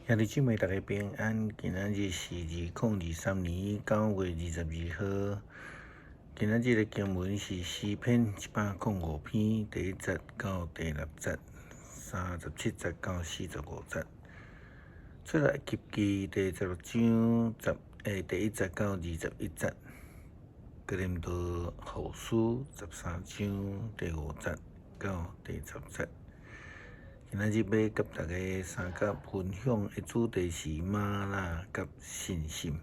兄弟姊妹，大家平安。今仔日是2023年9月22號。今仔日的經文是詩篇105篇第一節到第六節，37節到45節。出埃及記第十六章第一節到21節。哥林多後書13章第五節到第十節。今仔日欲佮大家相佮分享的主題是嗎哪佮信心。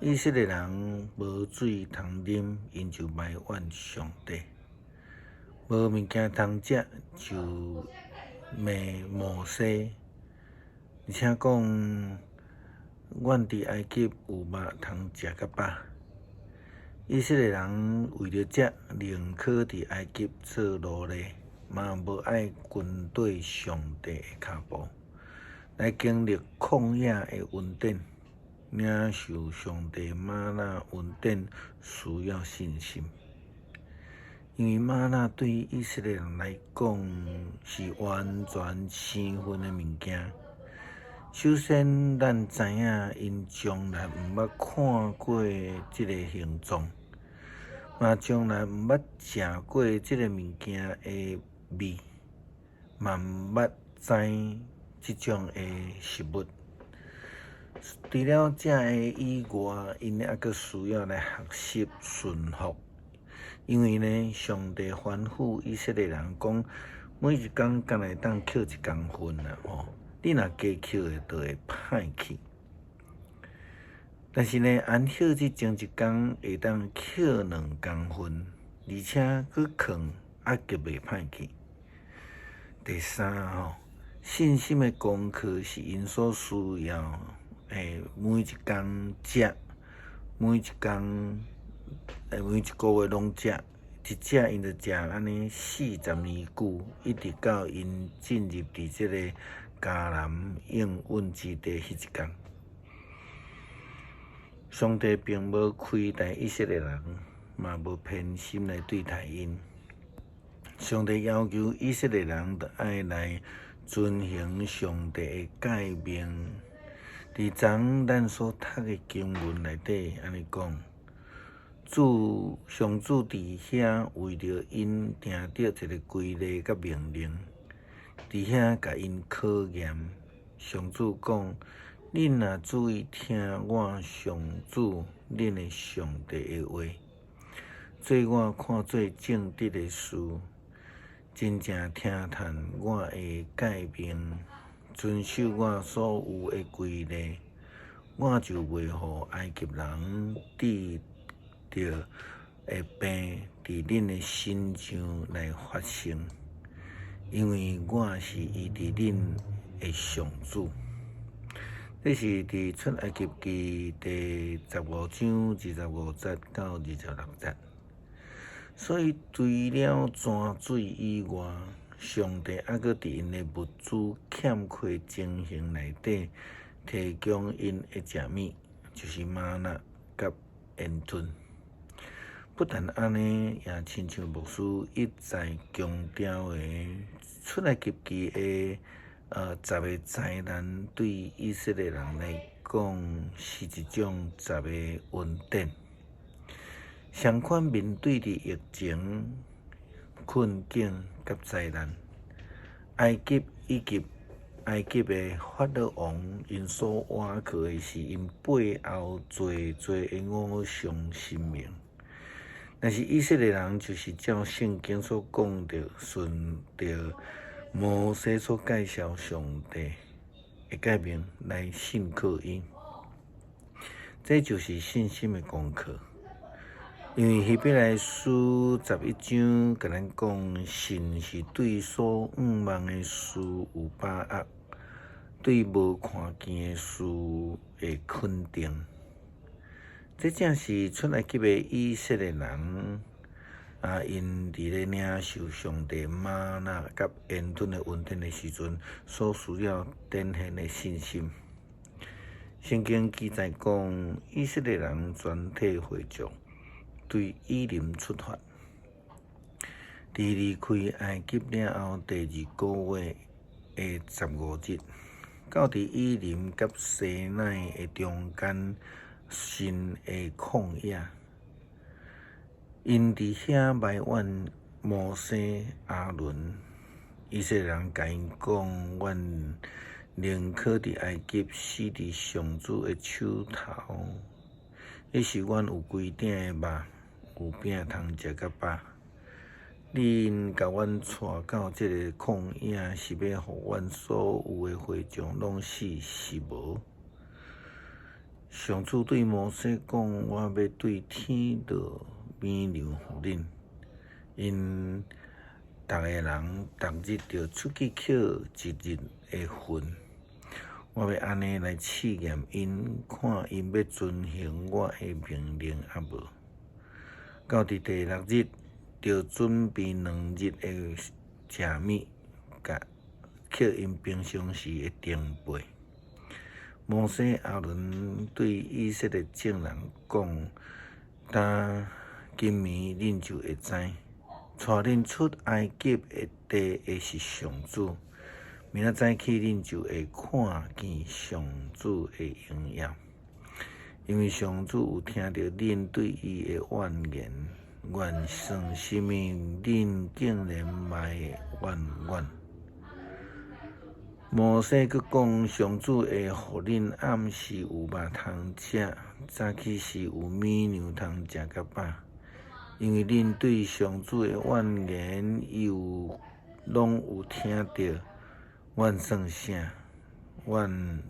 以色列人無水通啉，𪜶就埋怨上帝；無物件通食，就罵摩西。而且講，阮佇埃及有肉通食較飽。以色列人為著這，寧可佇埃及做奴隸，嘛無愛跟綴上帝的跤步，來經歷曠野的恩典，領受上帝嗎哪恩典，需要信心。因為嗎哪對以色列人來講是完全生份的物件。首先，咱知影𪜶從來毋捌看過這個形狀，嘛從來毋捌食過這個物件的味，嘛毋捌知這種的食物。除了這个以外，𪜶猶閣需要來學習順服，因為呢，上帝吩咐以色列人講，每一工干焦會當抾一公分啦吼，你若加抾的，就會歹去。但是呢，安息日前一工會當抾2公分，而且閣囥猶閣袂歹去。第三吼，信心的功課是𪜶所需要的，每一工食，每一工，每一個月攏食，一食𪜶就食按呢40年久，一直到𪜶進入佇這个迦南應允之地彼一工。上帝並無虧待以色列人，嘛無偏心來對待𪜶。上帝要求以色列人著愛來遵行上帝的誡命。佇昨咱所讀的經文內底按呢講，主上主佇遐為著𪜶訂定一个規例佮命令，佇遐共𪜶考驗。上主講：恁若注意聽我上主恁的上帝的話，做我看做正直的事，真正聽從我的誡命，遵守我所有的規例，我就袂予埃及人治著的病佇恁的身上來發生，因為我是醫治恁的上主。這是佇出埃及記第十五章25節到26節。所以，除了泉水以外，上帝猶閣佇𪜶的物資欠缺情形內底，提供𪜶會食物，就是嗎哪佮煙吞。不但按呢，也親像牧師一再強調的，出埃及記的十个災難，對以色列人來講是一種十个恩典。相款面對著疫情、困境佮災難，埃及以及埃及的法老王，𪜶所倚靠的是𪜶背後濟濟的偶像神明。但是以色列人就是照聖經所講著，順著摩西所介紹上帝的誡命來信靠伊，這就是信心的功課。因為希伯來書十一章共咱講，信是對所向望的事有把握，對無看見的事的肯定。這正是出埃及的以色列人啊，𪜶佇咧領受上帝嗎哪佮煙吞的恩典的時陣，所需要展現的信心。聖經記載講，以色列人全體會眾對以琳出發，佇離開埃及了後第二個月的15日，到佇以琳佮西乃的中間新的曠野。𪜶佇遐埋怨摩西、亞倫。以色列人共𪜶講：阮寧可佇埃及死佇上主的手頭。彼時阮有規鼎的肉，有餅通食甲飽。恁共阮帶到這个曠野，是欲予阮所有的會眾攏死是無？上主對摩西講：我欲對天落米糧予恁，𪜶逐个人逐日著出去抾一日的份。我欲按呢來試驗𪜶，看𪜶欲遵行我的命令抑無。到佇第六日，著準備兩日的食物，共抾𪜶平常時的重倍。摩西、亞倫對以色列眾人講：今暝恁就會知，帶恁出埃及的地的是上主。明仔早起恁就會看見上主的榮耀，因為上主有聽著恁對伊的怨言。阮算啥物？恁竟然埋怨阮？摩西閣講：上主會予恁暗時有肉通食，早起時有米糧通食甲飽。因為恁對上主的怨言，伊有攏有聽著。阮算啥？阮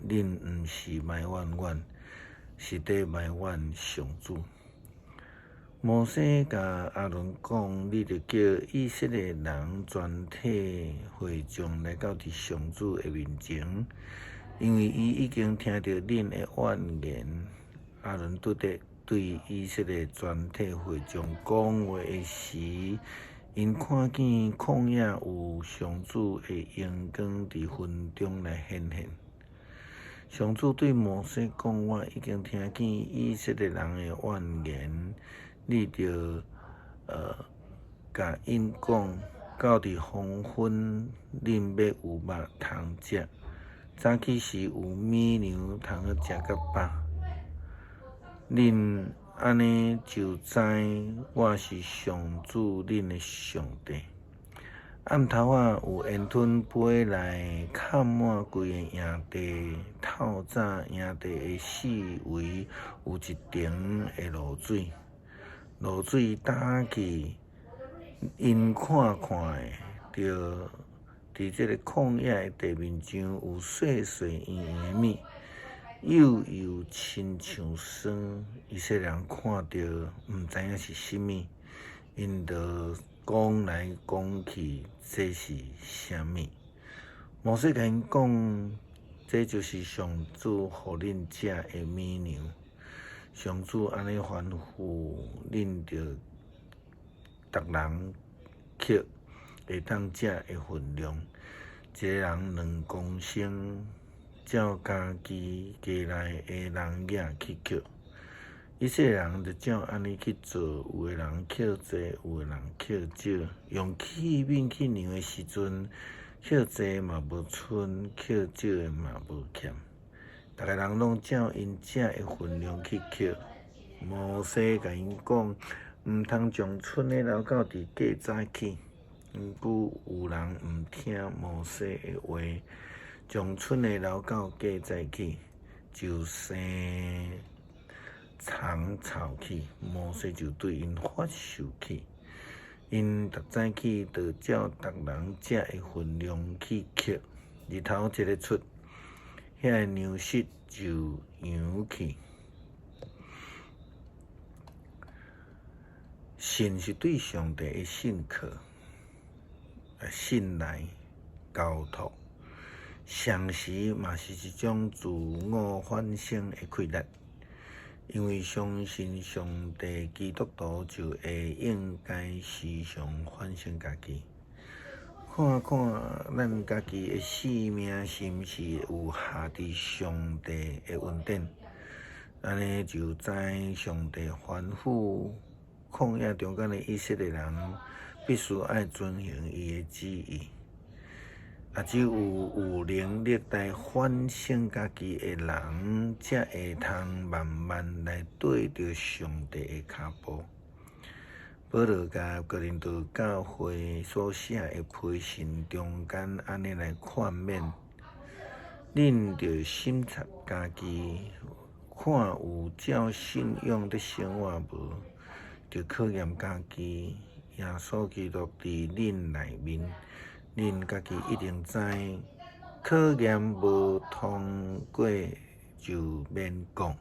恁毋是埋怨阮，是佇埋怨上主。摩西共亞倫講：你著叫以色列人全體會眾來到佇上主的面前，因為伊已經聽著恁的怨言。亞倫拄咧對以色列全體會眾講話的時，𪜶看見曠野有上主的榮光佇雲中來顯現。上主對摩西講：我已經聽見以色列人的怨言，你著共𪜶講，到佇黃昏，恁欲有肉通食，早起時有米糧通好食甲飽。恁按呢就知我是上主恁的上帝。暗頭仔有煙吞飛來，崁滿規個營地。透早營地的四圍有一層的露水，露水焦去，𪜶看看的，著佇這个曠野的地面上有細細圓圓的物。幼幼親像霜，以色列人看著毋知影是啥物，𪜶就講來講去，這是啥物？摩西共𪜶講，這就是上主予恁食的米糧。上主按呢吩咐，恁著逐人抾會當食的分量，一个人2公升。照家己家內的人額去抾。以色列人就照按呢去做，有的人抾濟，有的人抾少。用器皿去量的時陣，抾濟嘛無賰，抾少的嘛無欠。逐个人攏照𪜶食的分量去抾。摩西共𪜶講，毋通將賰的留到佇過早起。毋過有人毋聽摩西的話，將賰的留到過早起，就生蟲臭去。摩西就對𪜶發受氣。𪜶逐早起就照逐人食的分量去抾。日頭一咧出，遐个糧食就揚去。信是對上帝的信靠、信賴、交託，同時嘛是一種自我反省的氣力。因為相信上帝，基督徒就會應該時常反省家己，看看咱家己的生命是毋是有下佇上帝的恩典，按呢就知上帝吩咐曠野中間的以色列人必須愛遵行伊的旨意。啊，只有有能力來反省家己的人，才會通慢慢來綴著上帝的跤步。保羅共哥林多教會所寫的批信中間，按呢來勸勉：恁著審察家己，看有照信仰佇生活無？著考驗家己。耶穌基督佇恁內面，恁家己一定知。考驗無通過就免講。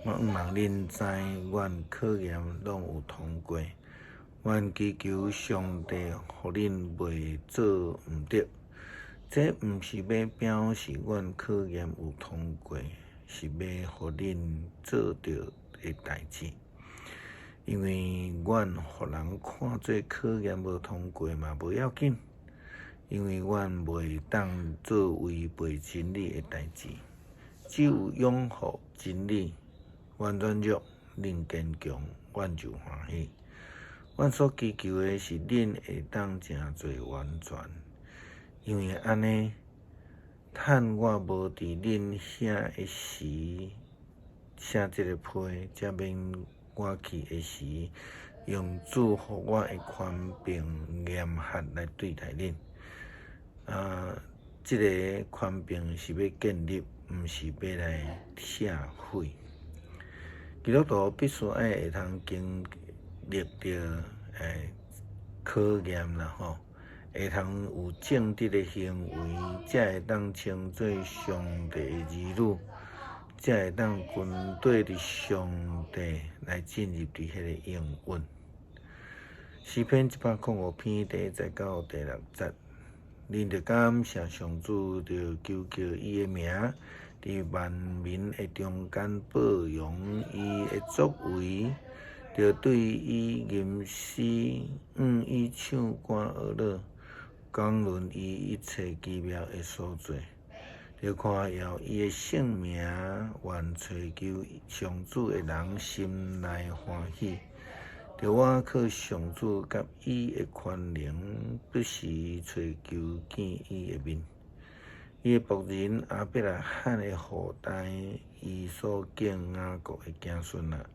我向望恁知，阮考驗攏有通過。阮祈求上帝，予恁袂做毋著。這毋是欲表示阮考驗有通過，是欲予恁做著的代誌。因為阮予人看做考驗無通過嘛無要緊，因為阮袂當做違背真理的代誌。只有擁護真理，阮軟弱，恁堅強，阮就歡喜。阮所祈求的是恁會當誠濟完全，因為按呢，趁我無佇恁遐的時寫這个批，才免我去的時，用主予我的權柄嚴格來對待恁。啊，這个權柄是欲建立，毋是欲來拆毀。基督徒必須愛會通經歷著考驗啦吼，會通有正直的行為，才會當稱做上帝的兒女，才會當跟綴著上帝來進入佇彼个應允。詩篇105篇第一節到第六節，恁著感謝上主，著求告伊的名，佇萬民的中間報揚伊的作為，著對伊吟詩，向伊唱歌學樂，講論伊一切奇妙的所做，著誇耀伊的聖名，願揣求上主的人心內歡喜，著倚靠上主佮伊的權能，不時揣求見伊的面。伊的僕人亞伯拉罕的後代，伊所揀雅各的子孫啊！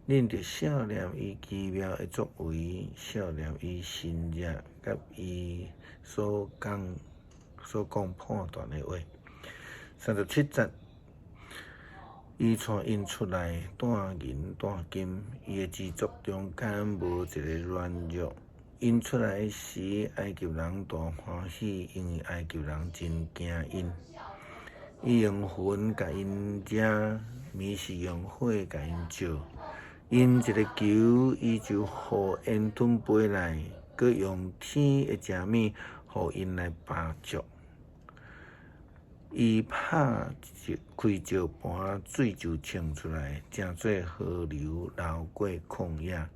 恁著數念伊奇妙的作為，數念伊神蹟，佮伊所講判斷的話。37節，伊帶𪜶出來，帶銀帶金，伊的支族中間無一个軟弱。𪜶出來時，埃及人大歡喜，因為埃及人真驚𪜶。伊用雲共𪜶遮，暝時用火共𪜶照。𪜶一个求，伊就予煙吞飛來，閣用天的食物予𪜶來飽足。伊拍開石盤，水就衝出來，成做河流流過曠野。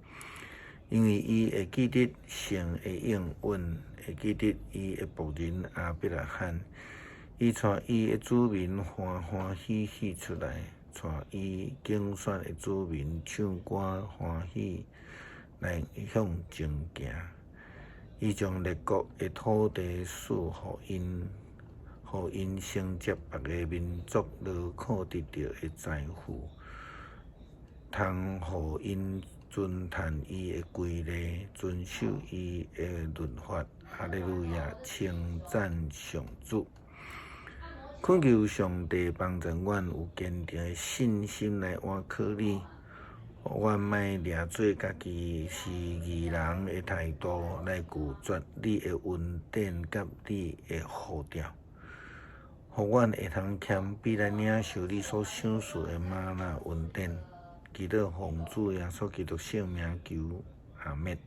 因為伊會記得神的應允，會記得伊的僕人亞伯拉罕。伊帶伊的子民歡歡喜喜出來，帶伊揀選的子民唱歌歡喜來向前行。伊將列國的土地賜予𪜶，予𪜶承接別个民族勞苦得著的財富，通予𪜶遵趁伊的規例，遵守伊的律法。哈利路亞，稱讚上主。懇求上帝幫助阮有堅定的信心來倚靠你，予阮莫掠做家己是義人的態度來拒絕你的恩典佮你的呼召，予阮會通謙卑來領受你所賞賜的嗎哪恩典。祈禱奉主耶穌基督聖名求，阿們。